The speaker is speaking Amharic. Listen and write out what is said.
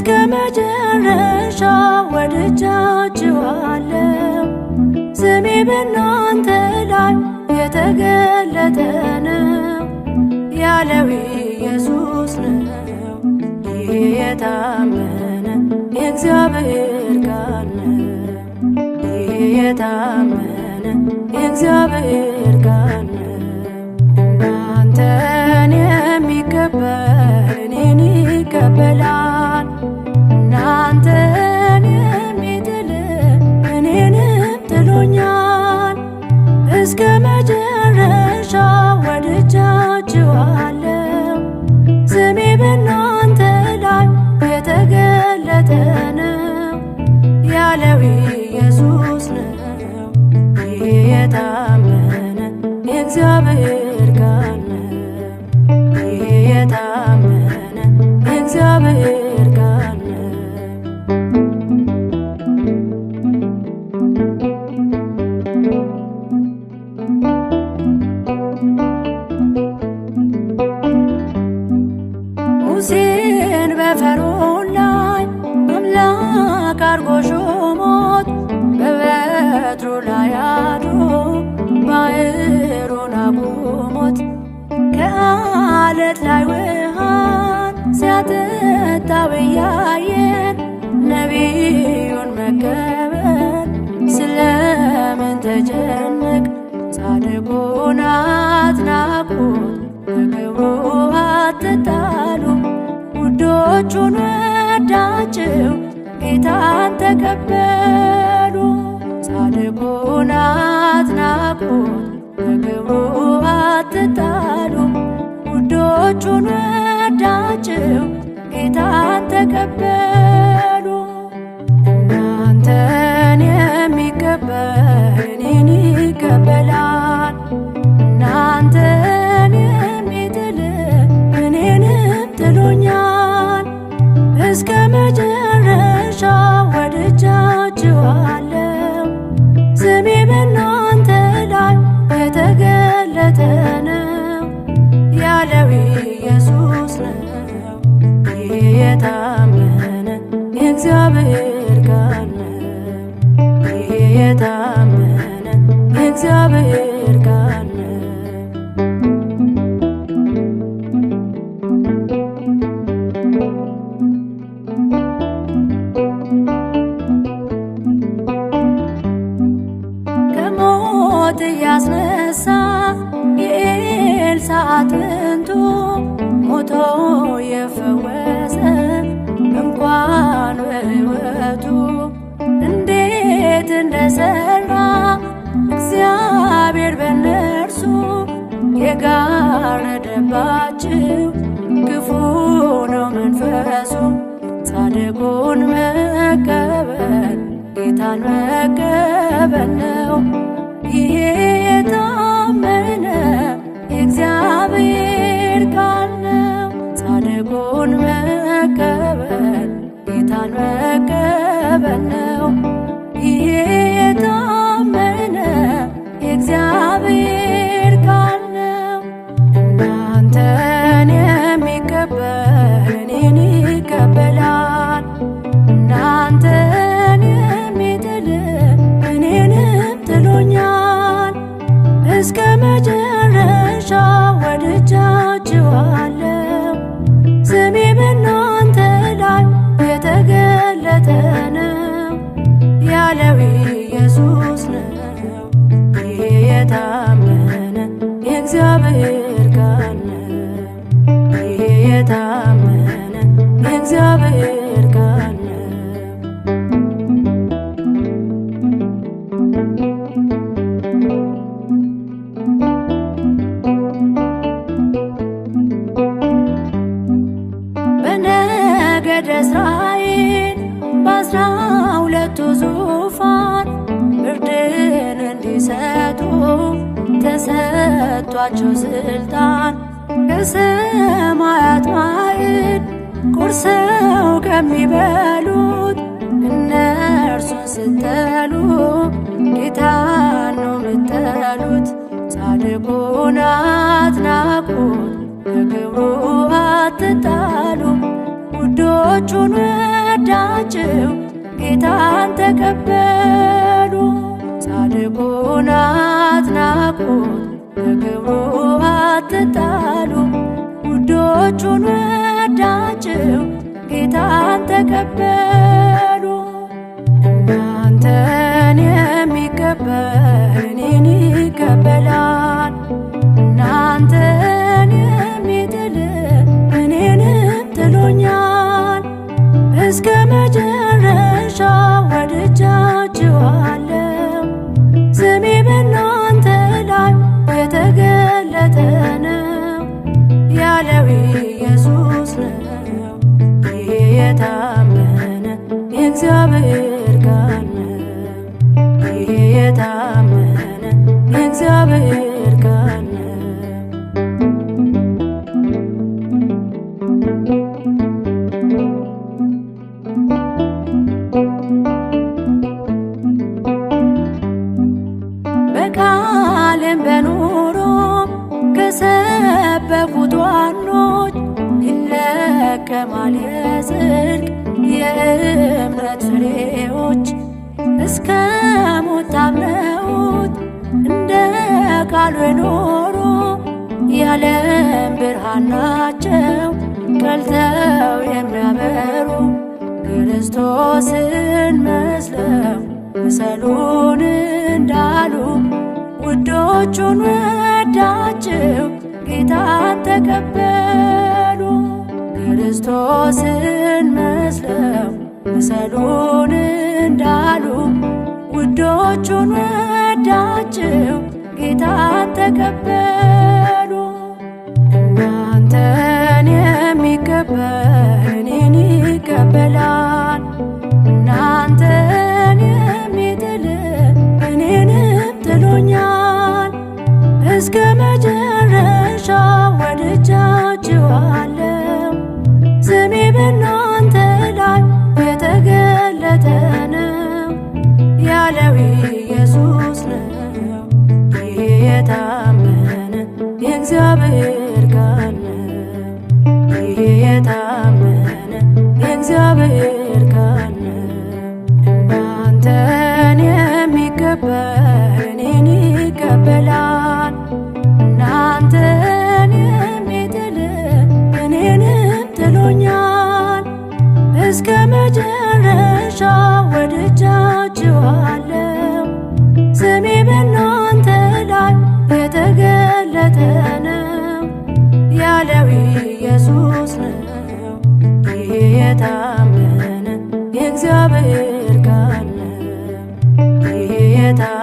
እስከ መጨረሻ ወድጃችኋለሁ። ስሜ በእናንተ ላይ የተገለጠ ነው ያለው ኢየሱስ ነው። ይህ የታመነ የእግዚአብሔር ቃል ነው። ይህ የታመነ የእግዚአብሔር ቃል ነው። እናንተን የሚቀበል እኔን ይቀበላል፣ እናንተን የሚጥል እኔንም ጥሎኛል። እስከ መጨረሻ ወድጃችኋለሁ። ስሜ በእናንተ ላይ የተገለጠ ነው ያለው ኢየሱስ ነው። ይህ የታመነ የእግዚአብሔር ቃል ነው። ይህ የታመነ የእግዚአብሔር ቃል ነው። ሙሴን በፈርዖን ላይ አምላክ አድርጎ ሾሞት በበትሩ ላይ አድሮ ባሕሩን አቁሞት ከዓለት ላይ ውሃን ሲያጠጣው እያየን ነቢዩን መቀበል ስለምን ተጨነቅ? ጻድቁን አትናቁት፣ በክብሩ አትጣሉ። ውዶቹን ወዳችሁ ጌታን ተቀበሉ። ጻድቁን አትናቁት፣ በክብሩ አትጣሉ። ውዶቹን ወዳችሁ ጌታን ተቀበሉ። እናንተን የሚቀበል እኔን ይቀበላል፣ እናንተን የሚጥል እኔንም ጥሎኛል። እስከ መጨረሻ ወድጃችኋለሁ። ስሜ በእናንተ ላይ የተገለጠ ነው ያለው ኢየሱስ ነው። ይህ የታመነ የእግዚአብሔር ቃል ነው። ይህ የታመነ የእግዚአብሔር ቃል ነው። ከሞት እያስነሳ የኤልሳዕ አጥንቱ ሞቶ የፈወሰ እንኳን በሕይወቱ እንዴት እንደሰራ እግዚአብሔር በእነርሱ የጋረደባችሁ ክፉ ነው መንፈሱ። ጻድቁን መቀበል ጌታን መቀበል ነው። ይሄ የታመነ የእግዚአብሔር ቃል ነው። ጻድቁን መቀበል ጌታን መቀበል ነው። ይሄ የታመነ የእግዚአብሔር ቃል ነው። እናንተን የሚቀበል እኔን ይቀበላል፣ እናንተን የሚጥል እኔንም ጥሎኛል። እስከ መጨረሻ ወድጃችኋለሁ። ስሜ በእናንተ ላይ የተገለጠ ነው ያለው ኢየሱስ ነው። ይህ የታመነ የእግዚአብሔር ቃል ነው። ይህ የታመነ የእግዚአብሔር ቃል ነው። በነገደ እስራኤል በ12ቱ ዙፋን ፍርድን እንዲሰጡ ተሰጥቷቸው ስልጣን ከሰማያት ማዕድ ቆርሰው ከሚበሉት እነርሱን ስትጠሉ ጌታን ነው የምትጠሉት። ጻድቁን አትናቁት፣ በክብሩ አትጣሉ። ውዶቹን ወዳችሁ ጌታን ተቀበሉ። ጻድቁን አትናቁት፣ በክብሩ አትጣሉ። ውዶቹን ወዳችሁ ጌታን ተቀበሉ። እናንተን የሚቀበል እኔን ይቀበላል። እናንተን የሚጥል እኔንም ጥሎኛል። እስከ መጨረሻ ወድጃችኋለሁ። ስሜ በእናንተ ላይ የተገለጠ ነው ያለው ኢየሱስ ነው። ይሄ የታመነ የእግዚአብሔር ቃል ነው። ይሄ የታመነ የእግዚአብሔር ቃል ነው። በቃልም በኑሮ ከሰበኩት ዋኖች ይለቀማል የጽድቅ የእምነት ፍሬዎች። እስከ ሞት ታምነውት እንደ ቃሉ የኖሩ የዓለም ብርሃን ናቸው ቀልተው የሚያበሩ። ክርስቶስን መስለው ምሰሉን እንዳሉ ውዶቹን ወዳችሁ ጌታን ተቀበሉ። ክርስቶስን መስለው ምሰሉን እንዳሉ ውዶቹን ወዳችሁ ጌታን ተቀበሉ። እናንተን የሚቀበል እኔን ይቀበላል። እናንተን የሚጥል እኔንም ጥሎኛል። እስከ መጨረሻ ወድጃችኋለሁ። ስሜ በእናንተ ላይ የተገለጠ ነው ያለው ኢየሱስ ነው። ይሄ የታመነ የእግዚአብሔር ቃል ነው። ይሄ የታመነ የእግዚአብሔር ቃል ነው። እናንተን የሚቀበል እኔን ይቀበላል። እናንተን የሚጥል እኔንም ጥሎኛል። እስከ መጨረሻ ወድጃችኋለሁ። ስሜ በእናንተ ላይ የተገለጠ ነው ያለው ኢየሱስ ነው። ይሄ የታመነ የእግዚአብሔር ቃል ነው። ይሄ የታመነ